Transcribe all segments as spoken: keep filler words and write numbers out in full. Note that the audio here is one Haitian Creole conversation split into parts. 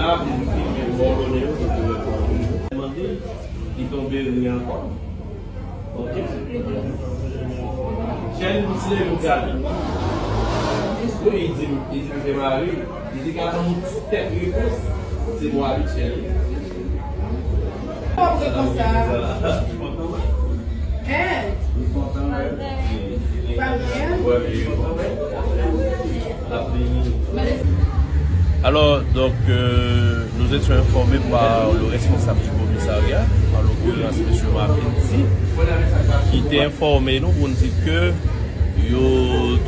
Li tonbe ri ankò. Chèn li se yon gade. Wi, li di, li di se mari. Li di gade yon ti tèt repons. Se mwa li chèn li. Apre konsa. Hein? Li kontan, wi. Pa byen? Wè, men li kontan. L ap vini. Alors, donc, euh, nous étions informés par le responsable du commissariat, en l'occurrence, M. Marpinty, ki te enfòme nou pou n di ke yo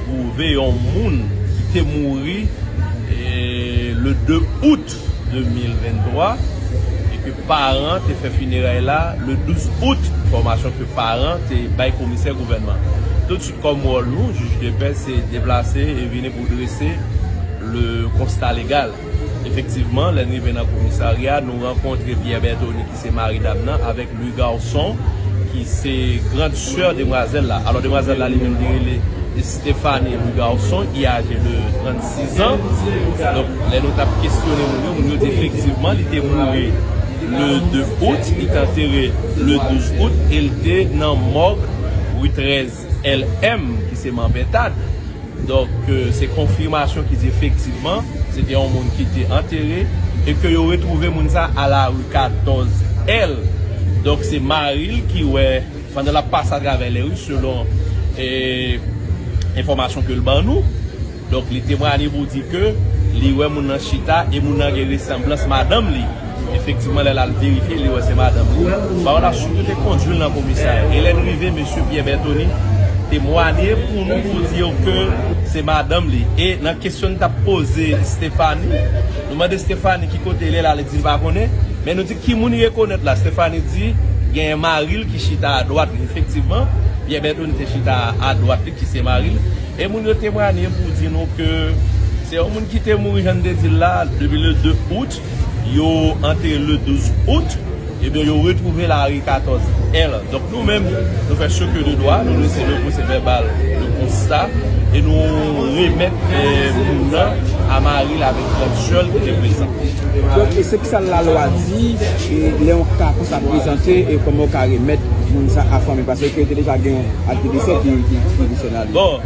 twouve yon moun ki te mouri, eh, le deux août deux mille vingt-trois, e ke paran te fè fineray la le douz out, enfòmasyon ke paran te bay komisè gouvènman. Toutswit, kòm wòl nou, jij de pè, se deplase e vini pou drese le constat légal. Efektivman, lè n rive nan komisarya, nou rankontre Pierre Berthony, ki se mari dam nan, avèk Louis Garçon, ki se grand sè demwazèl la. Alò, demwazèl la, li menm, li rele Stéphanie Louis Garçon, ki aje de trannsis an. Donk, lè nou t ap kesyone moun yo, moun yo di efektivman, li te mouri le deux août, li te antere le douz out, e l te nan mòg ri trèz L M, ki se Manpentad. Donk, euh, se konfimasyon ki di efektivman, se te yon moun ki te antere e ke yo retwouve moun sa a la ri katòz L. Donk, se mari l ki wè, pandan l ap pase atravè lè ri, selon, eh, enfòmasyon ke l ban nou. Donk, li temwanye pou di ke li wè moun nan chita e moun nan gen resanblans madanm li. Efektivman, lè l al verifye, li wè se madanm li. Pawòl la sitou te kondui l nan komisarya. E lè n rive, mesye Pierre Berthony temwanye pou nou, pou di yo ke se madanm li. E nan kesyon n t ap poze Stéphanie, nou mande Stéphanie ki kote li ye la, li di li pa konnen. Men nou di ki moun li rekonèt la. Stéphanie di genyen mari l ki chita adwat li. Efektivman, Pierre Berthony te chita adwat li, ki se mari l. E moun yo temwanye pou di nou ke se yon moun ki te mouri, jan n te di l la, depi le deux août, yo antere le douz out, ebyen, yo retwouve la ri katòz L. Donk, nou menm, nou fè ce que de droit, nou drese le procès verbal de constat, e nou remèt, eh, moun nan a mari l avèk gran sè l ki te prezan. Donk, e se kisa lalwa di, e lè yon ka konsa prezante, e kòman w ka remèt moun sa a fanmi, paske te deja gen yon ak de desè ki, ki, ki desè nan li. Bon,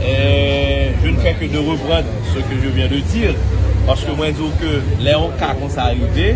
eh, je ne fais que de reprendre ce que je viens de dire, paske mwen di w ke lè yon ka konsa rive,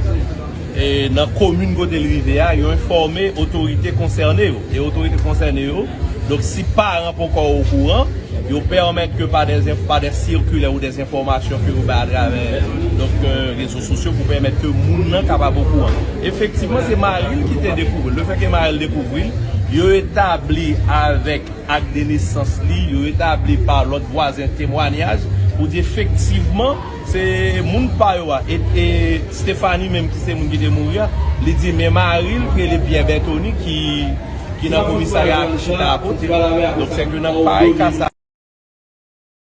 e nan komin kote l rive a, yo enfòme otorite konsène yo. E otorite konsène yo, donk, si paran poko okouran, yo pèmèt ke pa dè, pa dè sikilè ou dè enfòmasyon ke yo bay atravè, donk, euh, rezo sosyo pou pèmèt ke moun nan kapab okouran. Efektivman, se mari l ki te dekouvri l. Lefètke mari l dekouvri l, yo etabli avèk ak de nesans li, yo etabli pa lòt vwazen temwanyaj pou di efektivman se moun pa yo a. E, e Stéphanie menm ki se moun ki te mouri a, li di men mari l ki rele Pierre Berthony ki, ki nan komisarya a ki chita akote. Donk, se ke nan kay ka sa.